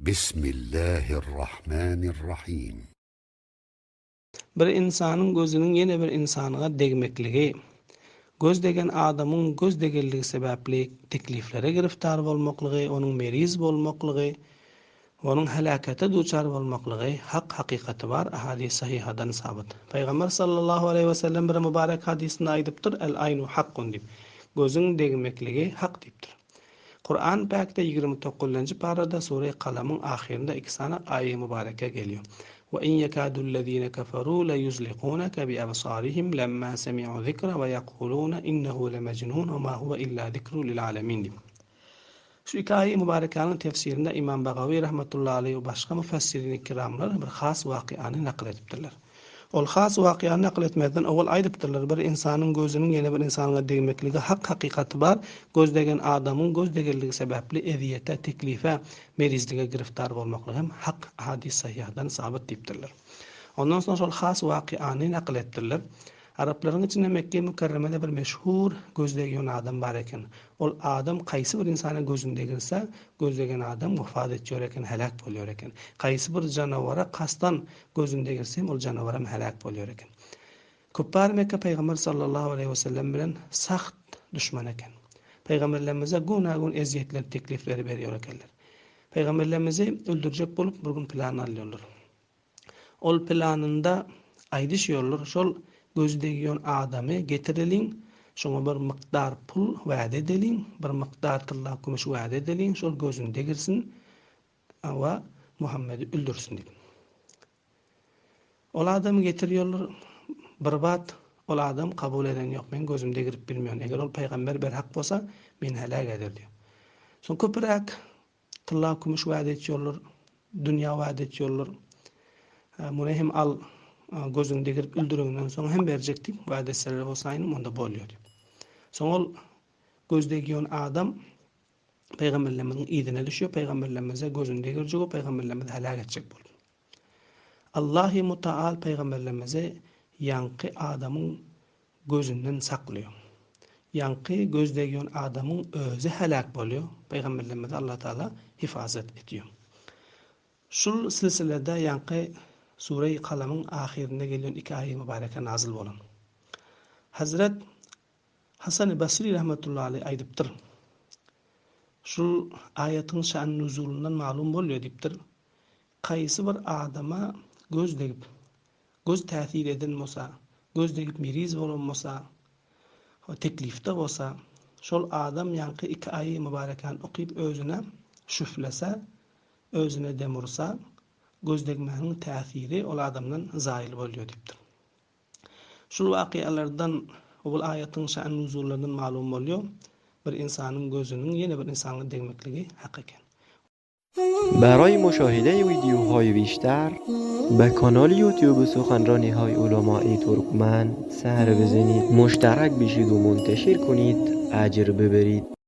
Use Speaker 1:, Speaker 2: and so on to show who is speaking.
Speaker 1: Bismillahirrahmanirrahim.
Speaker 2: Bir ynsanyň gözüniň ýene bir ynsanyňa degmekligi, göz degen adamyň göz degenligi sebäpli tekliflere giriftar bolmaklygy, onuň meriz bolmaklygy we onuň heläkete duçar bolmaklygy hak hakykaty bar ahadis sahihadan sabyt. Pygamber sallallahu aleýhi we sellem bir mübarek hadysynda aýdypdyr, El aýnu hakkun diýip. Gözüň degmekligi hak diýipdir. Kuran päkde 29-njy parada sure Kalamyň ahyrynda iki sany aýy mübareke gelýär. Wa in yekadul-lezine kafaru la yuzliqunaka bi absarihim lemma semi'u zikra we yekuluna innehu lemejnun we ma huwe illa zikru lil alemin diýip. Şu iki aýy mübarekäniň tefsirinde Ymam Bagawy rahmetullahi aleýh we başga müfessirini kiramlar bir has wakyany nakyl edipdirler. Ol has wakyany nakyl etmezden owal aýdypdyrlar, bir ynsanyň gözüniň ýene bir ynsanyňa degmekligi hak hakykaty bar, göz degen adamyň göz degenligi sebäpli ezýete, teklife, merizlige giriftar bolmaklygy hem hak hadys sahyhadan sabyt diýipdirler. Ondan soň şol has wakyany nakyl etdirler. Araplaryň içinde Mekge Mükerremede bir meşhur göz degýän adam bar eken. Ol adam kaýsy bir ynsana gözüni degirse, göz degen adam wefat etýär eken, heläk bolýar eken. Kaýsy bir janawara kasdan gözüni degirse hem ol janawaram heläk bolýar eken. Küppar Mekge Pygamber sallallahu aleýhi we sellem bilen saht duşman eken. Pygamberlerimize gün-ä-gün ezýetler, teklipleri berýär ekenler. Pygamberlerimizi öldürjek bolup bir gün plan alýarlar. Ol planynda aýdyşýarlar, şol gözi degýän adamy getireliň, şoňa bir mukdar pul wada edeliň, bir mukdar tylla kümüş wada edeliň, şol gözüni degirsin we Muhammedi öldürsin diýip. Ol adamy getirýärler, bir bat ol adam kabul eden ýok, men gözüm degirip bilmeýän, eger ol pygamber berhak bolsa, meni heläk eder diýip. Soň köpüräk Tylla kümüş wada etýorlar, dünýä wada etýorlar. Muny hem al, gözüňi degirip öldüreňden soň hem berjek diýip wada etseler bolsaýyn, onda bolýar diýip. Soň ol göz degýän adam pygamberlerimiziň yzyna düşýär, pygamberlerimize gözüni degirjek, pygamberlerimizi heläk etjek bolup. Allahy Mutaal pygamberlerimizi ýaňky adamyň gözünden saklaýar. Ýaňky göz degýän adamyň özi heläk bolýar, pygamberlerimizi Allah Taala hifazat edýär. Şul silsilede ýaňky Sureý Kalamyň ahyrynda gelýän iki aýy mübareke nazyl bolan. Hazret Hasan-y Basry rahmetullahi aleý aýdypdyr. Şul aýatyň şan-nuzulyndan malum bolýar diýipdir. Kaýsy bir adama göz degip, göz täsir eden bolsa, göz degip meriz bolan bolsa, teklifde bolsa, şol adam ýaňky iki aýy mübarekäni okyp özüne şüflese, özüne dem ursa, göz degmäniň täsiri ol adamdan zaýyl bolýar diýipdir. Şul wakyalardan we bul aýatyň şan-nuzullaryndan malum bolýar, bir ynsanyň gözüniň ýene bir ynsana degmekligi hak eken.
Speaker 3: برای مشاهده ویدیوهای بیشتر به کانال یوتیوب سخنرانی های علمای ترکمن سر بزنید مشترک بشید و منتشر کنید اجر ببرید.